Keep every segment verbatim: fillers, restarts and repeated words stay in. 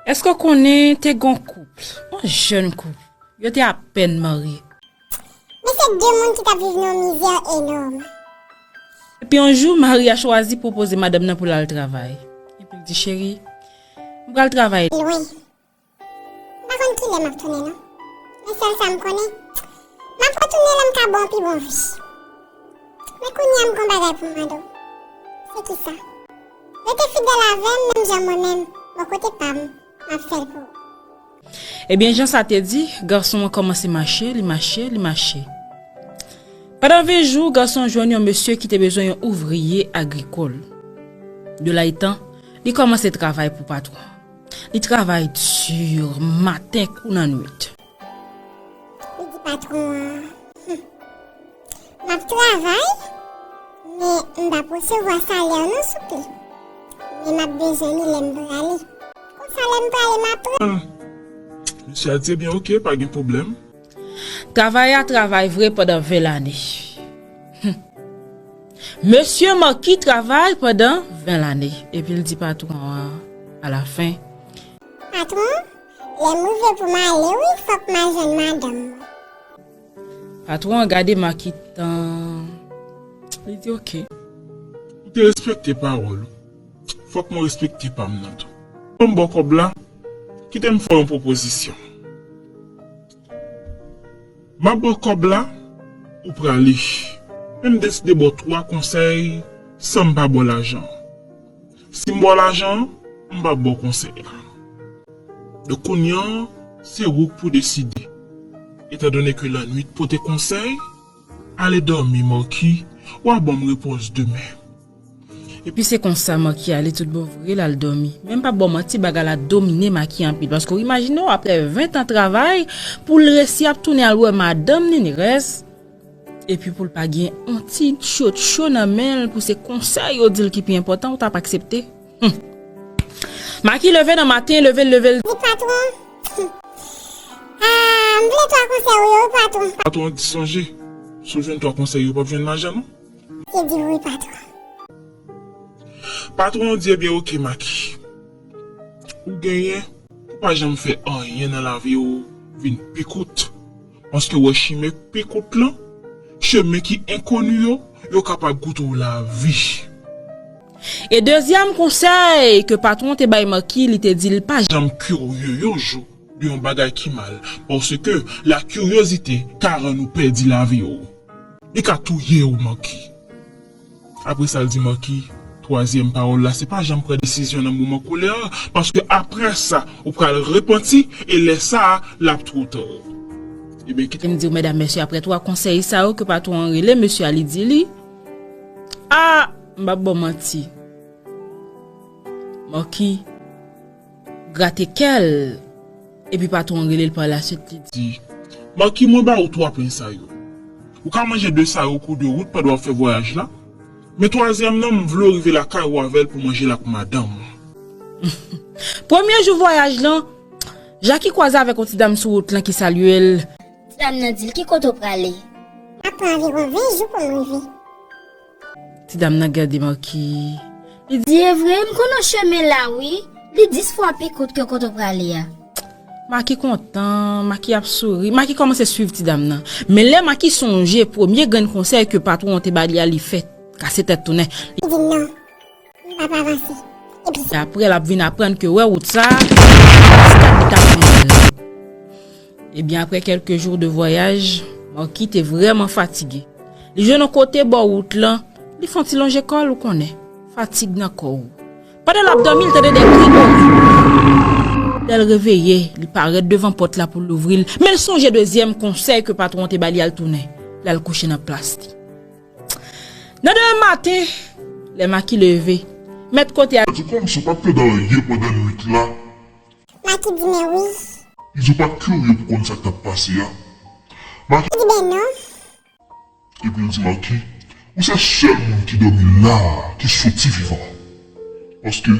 Èske w konnen te gen yon koup, yon jèn koup, yo te apèn marye. Men se de moun ki t ap viv nan yon mizè enòm. Epi yon jou, mari a chwazi pwopoze madanm nan pou l al travay. Epi l di, cheri, m pral travay lwen. M pa konn kilè m ap tounen non. Men sèl sa m konnen, m ap retounen lè m ka ba w pi bon vi. Men kounye a m gen yon bagay pou m mande w. Se kisa? Rete fidèl avè m, menm jan mwen menm, bò kote pa m, m ap fè l pou ou. Ebyen, jan sa te di, gason an kòmanse mache, li mache, li mache. Pandan ven jou, gason an jwenn yon mesye ki te bezwen yon ouvriye agrikòl. De la etan, li kòmanse travay pou patwon an. Li travay di, maten kou nan nwit. Li di patwon an, "Humm, m ap travay, men m p ap resevwa salè non, souple. Men m ap bezwen li lè m prale. Konsa lè m prale, m ap pran." Mesye a di, ebyen, oke, pa gen pwoblèm. Travay a travay vre pandan ven lane. Humm. Mesye Marky travay pandan ven lane. Epi l di patwon an, alafen, patwon, lè m rive pou m ale wi, fòk m al jwenn madanm mwen. Patwon an gade Marky tan. Li di, oke. Ou te respekte pawòl ou. Fòk mwen respekte pa m nan tou. Ban m ba w kòb la, kite m fè w yon pwopozisyon. M ap ba w kòb la, ou prale. Men m deside ba w twa konsèy san m pa ba w lajan. Si m ba w lajan an, m p ap ba w konsèy la. Donk kounye a, se ou k pou deside. Etandone ke lannwit pote konsèy, ale dòmi, Marky, w a ban m repons demen. Epi se konsa Marky ale tout bon vre, l al dòmi. Men m p ap ba w manti, bagay la domine Marky anpil. Paske w imajine w, apre ven tan travay, pou l resi ap tounen al wè madanm li, ni rès. Epi pou l pa gen yon ti tchotcho nan men l, pou se konsèy yo di l ki pi enpòtan, ou t ap aksepte? Humm. Marky leve nan maten, leve l, leve l. Di patwon, humm, ah, m vle twa konsèy ou yo, wi, patwon. Patwon di, sonje, si w jwenn twa konsèy yo, w p ap jwenn lajan non. Li di, wi, patwon. Patwon an di, ebyen, oke, Marky. Ou genyen pou pa janm fè anyen nan lavi w vin pi kout. Paske w wè chimen pi kout lan, chemen ki enkoni yo, yo kapab koute w lavi. E dezyèm konsèy ke patwon te bay Marky, li te di l pa janm kirye yon jou de yon bagay ki mal, paske la kiryozite ka rann ou pèdi lavi w. Li ka touye w, Marky. Apre sa, l di Marky, twazyèm pawòl la, se pa janm pran desizyon nan moman kolè a, paske apre sa, ou pral repanti, e lè sa a, l ap twò ta. Ebyen, kite m di w, medam, mesye, apre twa konsèy sa yo ke patwon an rele mesye a, li di li, a, m p ap ba w manti. Marky grate kè l, epi patwon an rele l pa laswit, li di, Marky, mwen ba ou twa pen sa yo. Ou ka manje de sa yo kou de wout pandan w ap fè vwayaj la. Men twazyèm nan, m vle w rive lakay ou avè l pou manje l ak madanm ou. Premye jou vwayaj lan, Jackie kwaze avèk yon ti dam sou wout lan ki salye l. Ti dam nan di l, ki kote w prale? M ap pran anviwon ven jou pou m rive. Ti dam nan gade Marky. Li di, e vre, m konn yon chemen la wi. Li dis fwa pi kout ke kote w prale a. Marky kontan, Marky ap souri. Marky kòmanse swiv ti dam nan. Men lè Marky sonje premye grenn konsèy ke patwon an te ba li a, li fè kase tèt tounen. Li di, non, m p ap avanse. Epi se apre l ap vin aprann ke wè wout sa, se kat li t ap mennen l. Ebyen, apre kèlke jou de vwayaj, Marky te vrèman fatige. Li jwenn yon kote bò wout lan, li fè yon ti lonje kò l, ou konnen, fatig nan kò w. Pandan l ap dòmi, li tande de kri orib. Lè l reveye, li parèt devan pòt la pou l louvri l, men l sonje dezyèm konsèy ke patwon an te ba li al tounen, l al kouche nan plas li. Nan demen maten, lè Marky leve, mèt kote a di, kòmsi w pa t pèdi anyen pandan nwit la. Marky di, men wi. Li di, w pa t kirye pou konn sa k t ap pase a. Marky di, ben non. Epi l di Marky, ou se sèl moun ki dòmi la a ki soti vivan. Paske,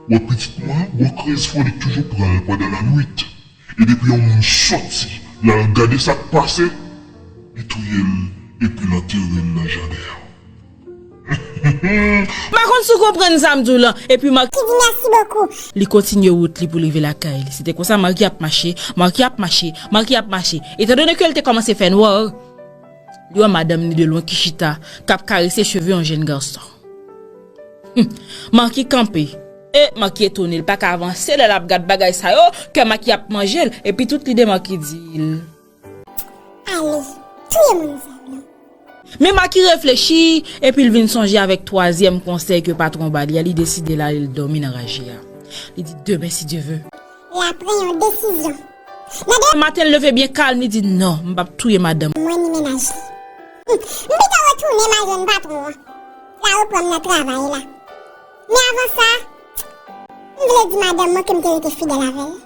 w wè pitit mwen an, gon kriz foli k toujou pran l pandan lannwit. E depi yon moun soti, l al gade sa k pase, li touye l epi l antere l nan jaden an. M pa konn si w konprann sa m di w lan. Epi Marky di mèsi bokou. Li kontinye wout li pou l rive lakay li. Se te konsa Marky ap mache, Marky ap mache, Marky ap mache. Etandone ke l te kòmanse fè nwa, li wè madanm ni de lwen ki chita, k ap karese cheve yon jèn gason. Hum, Marky kanpe. E Marky etone, l pa ka avanse lè l ap gad bagay sa yo, kè Marky ap manje l, epi tout lide Marky di l. Ale, touye moun sa yo. Men Marky reflechi, epi l vin sonje avèk twazyèm konsèy ke patwon ba li a, li deside l ale l dòmi nan raje a. Li di, demen, si Dye ve. L ap pran yon desizyon. Nan de- Maten, l leve byen kalm, li di, non, m p ap touye madanm mwen ni mennaj li. M pito retounen al jwenn patwon an. L a reprann m nan travay la. Men avan sa, m vle di madanm mwen ke m te rete fidèl avè l.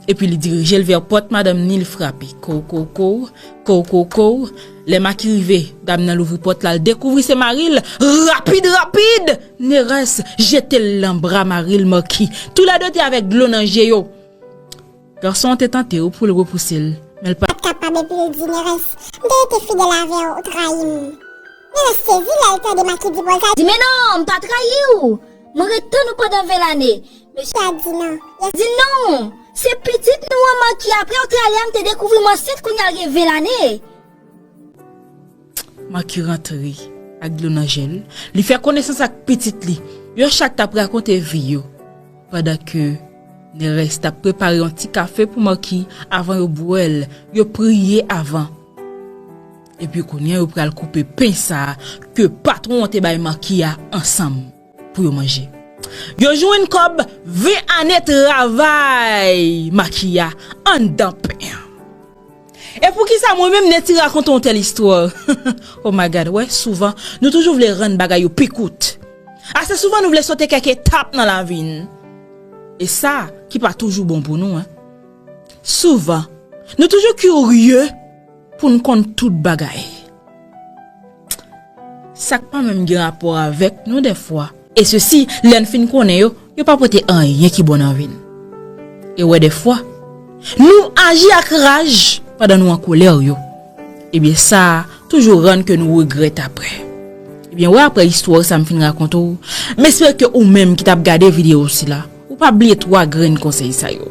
Epi li dirije l vè pòt madanm ni, l frape. Kow, kow, kow, kow, kow, kow. Lè Marky rive, dam nan louvri pòt la, l dekouvri se mari l. Rapid, rapid! Nerès jete l nan bra mari l, Marky. Toulède te avèk dlo nan je yo. Gason an te tante wi pou l repouse l, men l pa t kapab epi l di, Nerès, m te rete fidèl avè w, ou trayi m. Nerès sezi lè l tande Marky di pawòl sa. Di, men non, m pa trayi w. Mwen ret tann ou pandan ven lane. Mesye a di non. Di non, se pitit nou an Marky, apre Ostrali a m te dekouvri m ansent kounye a l gen ven lane. Marky rantre ak dlo nan je l, li fè konesans ak pitit li. Yo chak t ap rakonte vi yo, pandan ke Nerès t ap prepare yon ti kafe pou Marky avan yo bwè l, yo priye avan. Epi kounye a yo pral koupe pen sa a ke patwon an te bay Marky a ansanm pou yo manje. Yo jwenn kòb ven ane travay Marky a anndan pen an. E poukisa mwen menm Netty rakonte yon tèl istwa? Oh my God, wè, souvan, nou toujou vle rann bagay yo pi kout. Ase souvan nou vle sote kèk etap nan lavi n. E sa ki pa toujou bon pou nou, en. Souvan, nou toujou kirye pou n konn tout bagay. Sa k pa menm gen rapò avèk nou dèfwa. E sesi, lè n fin konnen yo, yo pa pote anyen ki bon nan vi n. E wè dèfwa, nou aji ak raj pandan nou an kolè yo. Ebyen sa a toujou rann ke nou regrèt apre. Ebyen wè, apre istwa sa m fin rakonte w, m espere ke ou menm ki t ap gade videyo sila, ou pa bliye twa grenn konsèy sa yo.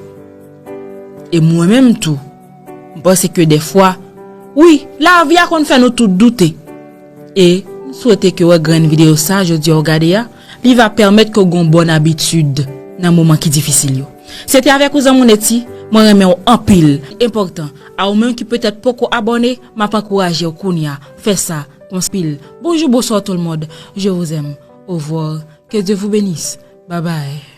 E mwen menm tou, m panse ke dèfwa, wi, lavi a konn fè nou tout doute. E m swete ke wè grenn videyo sa jodi a w gade a, li va pèmèt ke w gen yon bòn abitid nan moman ki difisil yo. Se te avèk ou zanmi w Netty, mwen renmen w anpil. Enpòtan, a ou menm ki petèt poko abòne, m ap ankouraje w kounye a, fè sa, konsa pil. Bonjou, bonswa tout le monde. Je vous aime. Au revoir. Que Dieu vous bénisse. Bye bye.